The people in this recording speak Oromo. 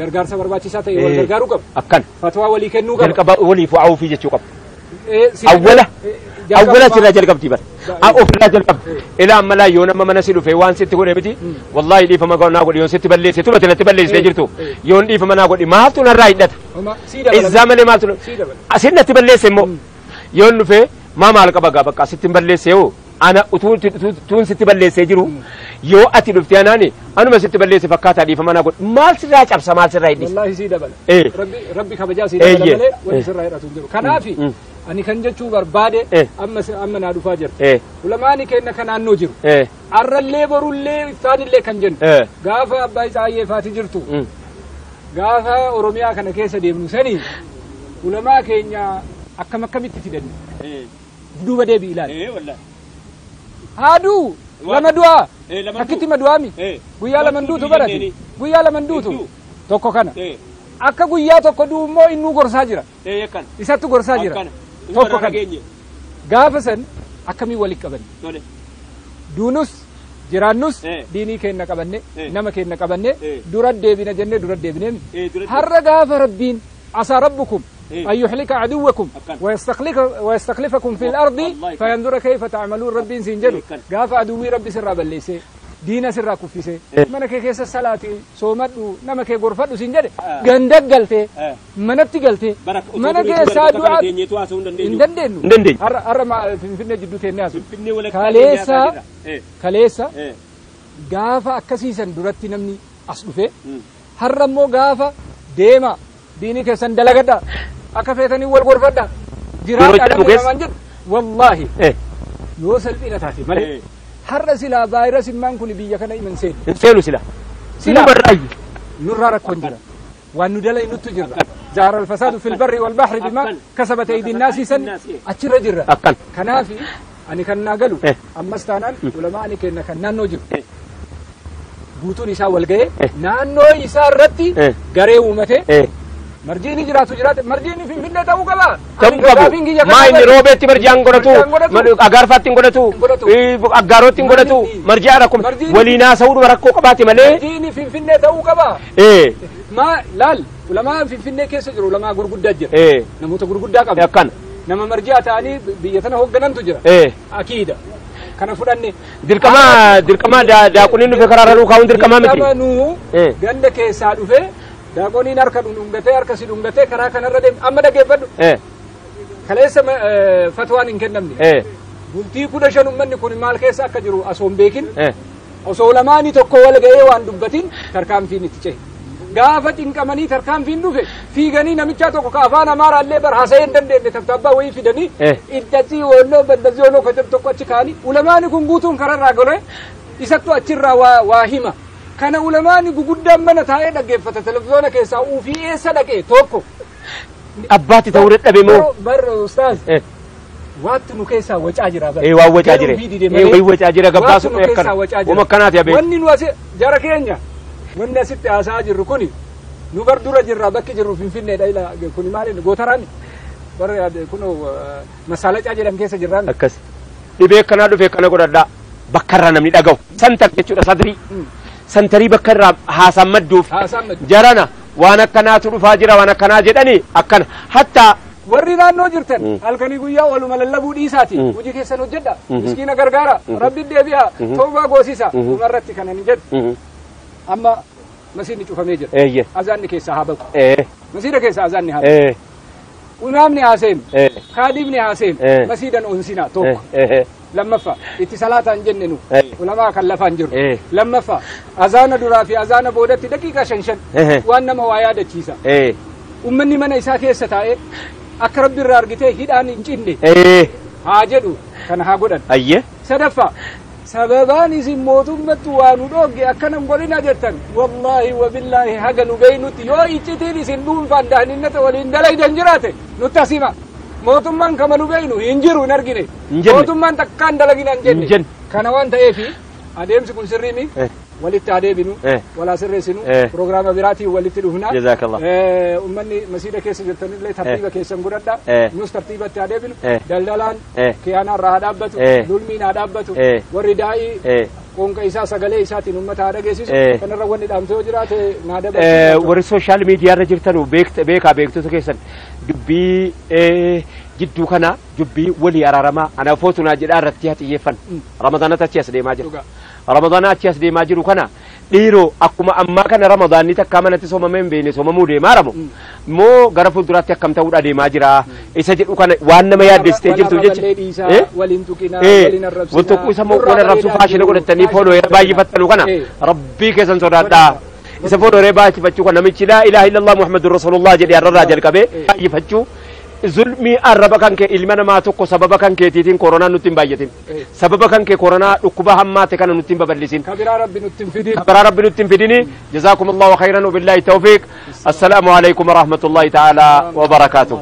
Gargaarsa barbaachisaa ta'e wal gargaaruu qaba. Akkana. Fatwaa walii kennuu qaba. Jalqaba waliif waa'uu fi jechuu qaba. Awwala awwala sirraa jalqabdi bara. Ofirraa jalqabdi. Ilaa amma laa yoo nama mana si dhufe waan sitti godhe miti wallaahi dhiifama naa godhi yoon sitti balleesse tuma natti balleessitee jirtu yoon dhiifama naa godhi maaltu narraa hidhata. Izzaa malee maaltu asin natti balleesse immoo yoon dhufe maa maal qaba gaa bakka sitti hin balleesse yoo ana utuun sitti balleessee jiru yoo ati dhuftee anaani anuma sitti balleesse fakkaataa dhiifama naa godhi maal sirraa cabsa maal sirraa hidhisa. Wallaahi sii dabala. Rabbi kabajaa sii dabala malee wanti sirraa hidhatu hin jiru. Kanaafi ani kan jechuu barbaade amma naa dhufaa jirti. Ulamaani keenya kan naannoo jiru. Arrallee borullee iftaanillee kan jennu. Gaafa abbaa isaa faati jirtu. Gaafa Oromiyaa kana keessa deemnu sanii ulamaa keenya akkam akkamitti fidanne. Duuba deebii ilaali. Haaduu lama du'aa akkitti ma du'aami guyyaa lama duutu barate guyyaa lama duutu tokko kana akka guyyaa tokko du'u immoo innuu gorsaa jira isattu gorsaa jira tokko kana gaafa san akkamii walitti qabanne duunus jiraannus diinii keenya qabanne nama keenya qabanne dura deebina jennee dura deebinee har'a gaafa rabbiin asaa rabbukum أن يحلك عدوكم ويستخلفكم في الأرض فينظر كيف تعملون. ربي سنجلو قاف عدوي ربي سر بليسي دينا سر كفيسي منك كيس الصلاة صومدو نمك غرفدو سنجل غندق قلتي منتي قلتي منك سادو اندندن هر ما في جدو تناس كاليسا كاليسا قاف أكسيسا درتي نمني أصدفه هرمو قاف ديما ديني كيسان دلقدا أكفيتني والغرفة جيران أنا والله يوصل بينا تاتي مالي هر سلا فيروس ما نكون بيا كنا إيمان سيل سيلو سلا سلا برأي نرى كونجرا وندلا نتجرا ظهر الفساد في البر والبحر بما كسبت أيدي الناس سن أتشر جرا كنافي أني كان نقلو أما استانان علماء أني كنا كنا نوجب بوتون إسا والجاي نانو إسا رتي غري ومته مرجيني جراتو جرات مرجيني في فينة تاو كلا تاو ما إني روبتي مرجان قرتو أجار فاتين قرتو أجاروتين قرتو مرجع ركم ولينا سور وركو قباتي ملي مرجيني في فينة تاو كلا ما لال ولما في فينة كيس جرو لما غرغد دجر نموت غرغد داك يكن نما مرجع تاني بيتنا هو جنان تجرا أكيد كان فلاني دركما دركما دا داكونين في قرار لو كاون دركما متي نو عندك سالوفه داكونين أركض نونغتي أركض نونغتي كرا كان الردم أما دقي بدو خلاص فتوى نكلمني قلتي كل شيء من يكون مال كيس أكجرو أصوم بيكين أصولماني تقول جاي وان دبتين تركام في نتيجة قافت إن كماني تركام في نوفه في غني نمشي تو كافانا مار اللي بر حسين دم دم تبتبا وين في دني إنتي ولو بدزي ولو كتب تقوى تكاني ولماني كن بوتون كرر راجله إسكتوا أتشرا واهمة كان علماء غوغودام من تاي دغه فت تلفزيون كيسا او في اي صدقه توكو اباتي تورد ابي مو بر استاذ وات نو كيسا وچا جرا اي وا وچا جرا اي وچا جرا غباسو ومكنات يا بي وني نو جرا كينيا وني ست اسا جرو كوني نو بر دور جرا بك جرو فينفين دايلا كوني مالي غوتراني بر كونو مسالة جرا كيسا جران اكس دبي كنا دفه كنا غددا بكرا نمني دغاو سنتك جچو صدري سنتري بكرة حاسم مدوف جرنا وانا كنا تروف هاجرا وانا كنا جدني أكن حتى ورينا نوجرتن الكني قويا ولو مللبو ديساتي وجي كيسن وجدا مسكينة غرغرة ربي ديبيا توبة غوسيسا مرتي كان نجد أما مسيني تشوف ميجر أزاني كيس صحابك مسيرة كيس أزاني هذا ونامني عاصم خادمني عاصم مسيدا أنسينا توك لما فا اتصالات انجننو ولما كلف انجر لما فا اذان درا في اذان بودتي دقيقه شنشن وانما وايا دچيسا امني من isa keessa taa'e akka rabbi irraa argite hidhaan hin cinne haa jedhu kana haa godhan ayye sadaffa sababaan isin mootummattu waa nu dhoogge akkanan godhina jettan wallaahi wabillaahi haga nu beeynutti yoo iccitiin isin dhuunfaan dahninnata waliin dalaydan jiraate nutti asima mootummaan kama nu beeynu hin jiru hin argine mootummaan takkaan dalagina hin jenne kana waan ta'eefi adeemsi kun sirriimi walitti adeeminu walaa sirreessinu piroogiraama biraatiin walitti dhufna ummanni masiida keessa jirtanillee tartiiba keessan godhadha nus tartiibatti adeeminu daldalaan kiyaanaa irraa haa dhaabbatu lulmiin haa dhaabbatu warri daa'ii Qoonqa isaa sagalee isaatiin uummata haa dhageessisu. Kanarra wanni dhaamte yoo jiraate naa dabarsu. Warri sooshaal miidiyaa irra jirtanu beekaa beektota keessan dubbii jidduu kana dubbii walii araaramaa ana footunaa jedhaa irratti haa xiyyeeffan. Ramadaanatu achi as deemaa jira. Ramadaana achi as deemaa jiru kana dhiiroo akkuma ammaa kana ramadaanni takkaa manatti soomamee hin beekne soomamuu deemaa ramu moo gara fuulduraatti akkam ta'uudha deemaa jira isa jedhu kana waan nama yaaddessitee jirtu jecha. Waliin tuqinaa, waliin arrabsinaa. Wantoota isa moo wal arrabsuu faashina godhatanii fooloo baay'ifattanu kana rabbii keessan sodaadhaa. Isa fooloo baay'ifachuu kana namichi laa ilaaha illallah Muhammadur Rasulullah jedhee arrarraa jalqabee baay'ifachuu zulmii arraba kan kee ilma namaa tokko sababa kan keetiitiin koronaan nutti hin baay'atin. Sababa kan kee koronaa dhukkuba hammaate kana nutti hin babal'isin. Kabiraa rabbi nutti hin fidin. Kabiraa rabbi nutti hin fidini. Jazaakumullahu khayran wabillahi tawfiiq. Assalaamu alaikum warahmatullahi ta'ala wabarakaatuh.